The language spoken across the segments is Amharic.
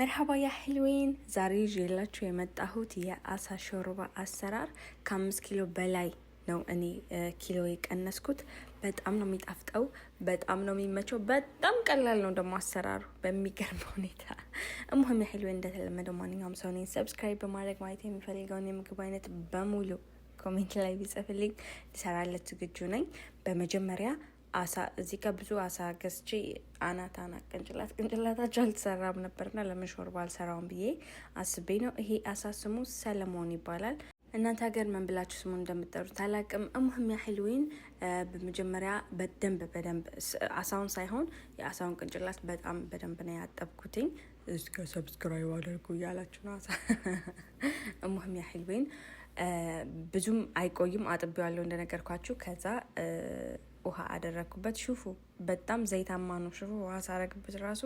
مرحبا يا حلوين። ዛሬ ይዤላችሁ የመጣሁት የአሳ ሾርባ አሰራር ከ5 ኪሎ በላይ ነው እኔ ኪሎ የቀነስኩት። በጣም ነው የሚጣፍጠው፣ በጣም ነው የሚመቸው። በጣም ቀላል ነው ደግሞ አሰራሩ በሚገርም ሁኔታ። المهم يا حلوين፣ እንደተለመደው ማንኛውም ሰው እኔን subscribe በማድረግ ማየት የሚፈልገውን የምግብ አይነት በሙሉ comment ላይ ቢጽፍልኝ ልሰራለት ዝግጁ ነኝ። በመጀመሪያ አሳ፣ እዚህ ጋር ብዙ አሳ ገዝቼ አናት አናት ቅንጭላት ቅንጭላታቸው አልተሰራም ነበርና ለምን ሾርባ አልሰራውም ብዬ አስቤ ነው። ይሄ አሳ ስሙ ሰለሞን ይባላል። እናንተ ሀገር ምን ብላችሁ ስሙን እንደምጠሩት አላቅም። المهم يا حلوين፣ በመጀመሪያ በደንብ በደንብ አሳውን ሳይሆን የአሳውን ቅንጭላት በጣም በደንብ ነው ያጠብኩትኝ። እስከ subscribe አድርጉ እያላችሁ ነው። አሳ المهم يا حلوين፣ ብዙም አይቆይም፣ አጥቤዋለሁ እንደነገርኳችሁ። ከዛ ውሃ አደረግኩበት። شوفوا በጣም ዘይታማ ነው። شوفوا ውሃ ሳረግበት ራሱ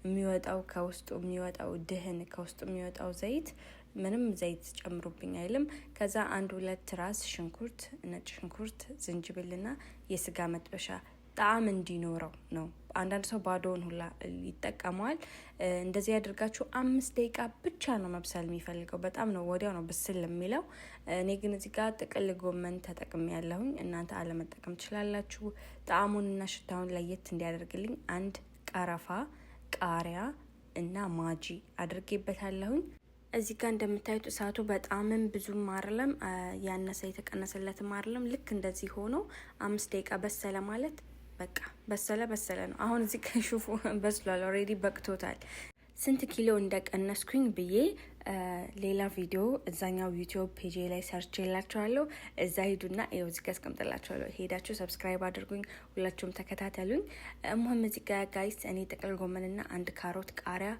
የሚወጣው፣ ከውስጡ የሚወጣው دهن፣ ከውስጡ የሚወጣው ዘይት ምንም ዘይት ጨምሩብኝ አይልም። ከዛ አንድ ሁለት ራስ ሽንኩርት፣ ነጭ ሽንኩርት፣ ዝንጅብልና የስጋ መጥበሻ ጣዕም እንዲኖረው ነው። አንዳንድ ሰው ባዶውን ሁላ ይጠቀመዋል። እንደዚህ ያደርጋችሁ 5 ደቂቃ ብቻ ነው መብሰል የሚፈልገው። በጣም ነው ወዲያው ነው ብስል የሚለው። እኔ ግን እዚህ ጋር ጥቅል ጎመን ተጠቅሜ ያለሁኝ፣ እናንተ አለመጠቀም ትችላላችሁ። ጣዕሙንና ሽታውን ለየት እንዲያደርግልኝ አንድ ቀረፋ፣ ቃሪያ እና ማጂ አድርጌበታለሁኝ። እዚህ ጋር እንደምታዩት እሳቱ በጣምም ብዙም አይደለም፣ ያነሰ የተቀነሰለትም አይደለም። ልክ እንደዚህ ሆኖ 5 ደቂቃ በሰለ ማለት በቃ በሰለ በሰለ ነው። አሁን እዚህ ጋ شوفوا በስሏል፣ already በቅቶታል። ስንት ኪሎ እንደቀነስኩኝ ብዬ ሌላ ቪዲዮ እዛኛው ዩቲዩብ page ላይ ሰርቼላችኋለሁ። እዛ ሂዱና ይኸው እዚህ ጋ አስቀምጥላችኋለሁ። ሄዳችሁ subscribe አድርጉኝ፣ ሁላችሁም ተከታተሉኝ። المهم እዚህ ጋ guys እኔ ጥቅል ጎመንና አንድ ካሮት፣ ቃሪያ፣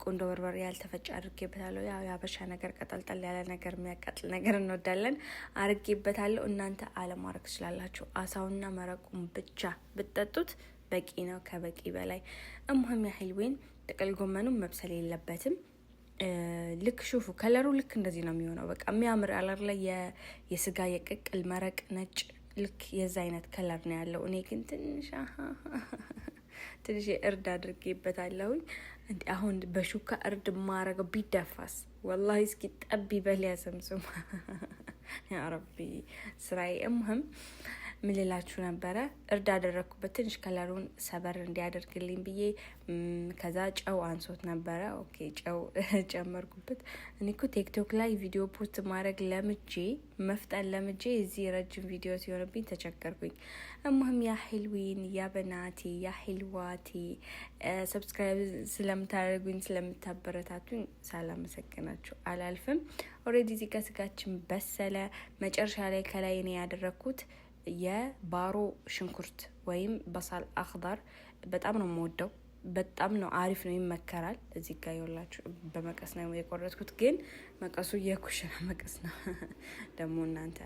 ቁንዶ በርበሬ ያልተፈጨ አድርጌበታለሁ። ያው የሀበሻ ነገር ቀጠልጠል ያለ ነገር፣ የሚያቃጥል ነገር እንወዳለን። አድርጌበታለሁ። እናንተ አለማድረግ ትችላላችሁ። አሳውና መረቁን ብቻ ብትጠጡት በቂ ነው፣ ከበቂ በላይ። المهم يا حلوين፣ ጥቅል ጎመኑን መብሰል የለበትም። ልክ شوفوا color ኡ ልክ እንደዚህ ነው የሚሆነው። በቃ የሚያምር አለር ላይ የስጋ የቅቅል መረቅ ነጭ፣ ልክ የዛ አይነት color ነው ያለው። እኔ ግን ትንሽ ትንሽ እርድ አድርጌበታለሁኝ። እንዲ አሁን በሹካ እርድ ማረገው ቢደፋስ? والله እስኪ ጠብ ይበል ያሰምሱም። يا ربي ስራዬ። المهم ምን ልላችሁ ነበረ? እርድ አደረግኩበት ትንሽ color ኡን ሰበር እንዲያደርግልኝ ብዬ። ከዛ ጨው አንሶት ነበረ። Okay፣ ጨው ጨመርኩበት። እኔ እኮ ቲክቶክ ላይ ቪዲዮ post ማድረግ ለምጄ፣ መፍጠን ለምጄ እዚህ ረጅም ቪዲዮ ሲሆንብኝ ተቸገርኩኝ። المهم يا حلوين، يا بناتي، يا حلواتي፣ subscribe ስለምታደርጉኝ ስለምታበረታቱኝ ሳላመሰግናችሁ አላልፍም። Already እዚህ ጋር ስጋችን በሰለ። መጨረሻ ላይ ከላይ እኔ ያደረግኩት የባሮ ሽንኩርት ወይም بصل أخضر በጣም ነው የምወደው። በጣም ነው አሪፍ ነው፣ ይመከራል። እዚህ ጋር የወላችሁ በመቀስ ነው የቆረጥኩት፣ ግን መቀሱ የኩሽና መቀስ ነው። ደግሞ እናንተ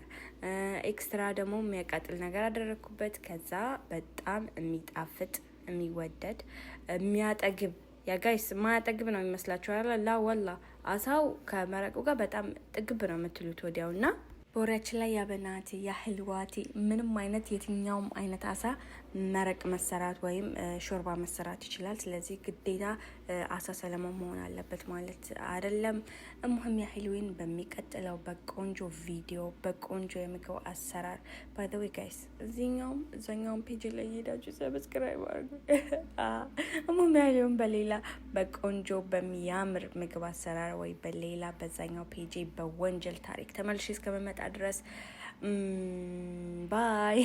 extra ደግሞ የሚያቃጥል ነገር አደረግኩበት። ከዛ በጣም የሚጣፍጥ፣ የሚወደድ፣ የሚያጠግብ፣ يا guys ማያጠግብ ነው የሚመስላችሁ አለ። لا والله አሳው ከመረቁ ጋር በጣም ጥግብ ነው የምትሉት ወዲያው። እና በወሬያችን ላይ يا بناتي، يا حلواتي፣ ምንም አይነት የትኛውም አይነት አሳ መረቅ መሰራት ወይም ሾርባ መሰራት ይችላል። ስለዚህ ግዴታ አሳ ሰለሞን መሆን አለበት ማለት አይደለም። المهم يا حلوين፣ በሚቀጥለው በቆንጆ ቪዲዮ በቆንጆ የምግብ አሰራር፣ by the way guys፣ እዚኛውም እዛኛውም page ላይ ሄዳችሁ subscribe አድርጉ። المهم يا حلوين፣ በሌላ በቆንጆ በሚያምር ምግብ አሰራር ወይ በሌላ በዛኛው page በወንጀል ታሪክ ተመልሼ እስከመመጣ ድረስ bye።